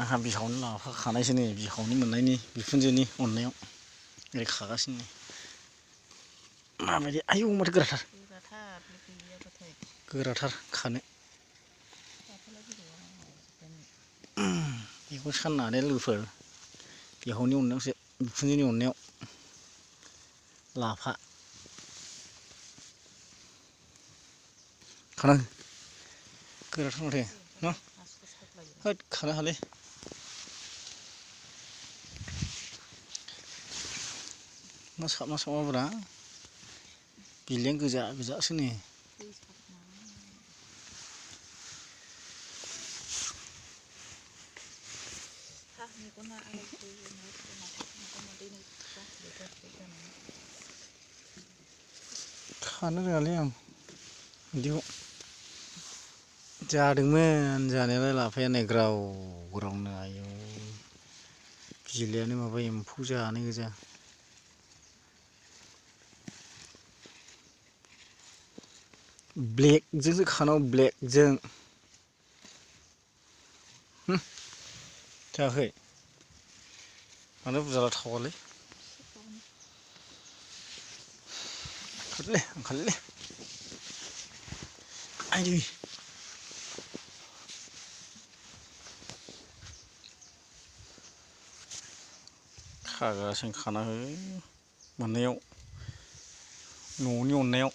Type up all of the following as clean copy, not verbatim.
आंहा बिहावनो लाफाखानायसो नै बिहावनि मोननायनि बिखुनजोनि अननायाव ओरै खागासिनो माबायदि आयौ माथो गोराथार खानो बेखौ साननो हानाय लोगोफोर बिहावनि अननायावसो बिखुनजोनि अननायाव लाफा खानांगौ गोराथार माथो न' होद खानो हालै मा साबा साबाब्रा बिलाइआनो गोजा गोजासो नै खानो रोङालै आं बिदिखौ जादोंमोन जानायालाय लाफाया नै ग्राव ग्रावनो आयौ बिलाइआनो माबा एम्फौ जानाय गोजा ब्लेकजोंसो खानांगौ ब्लेकजों जायाखै मानो बुरजा थावालै ओंखारलै आयदै खागासिनो खाना हो मोननायाव न'नि अननायाव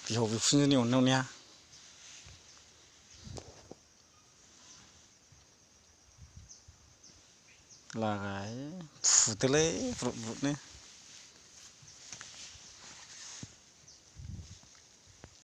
बिहाव बिखुनजोनि अननायाव ने लागाय फुदोलै ब्रुद ब्रुदनो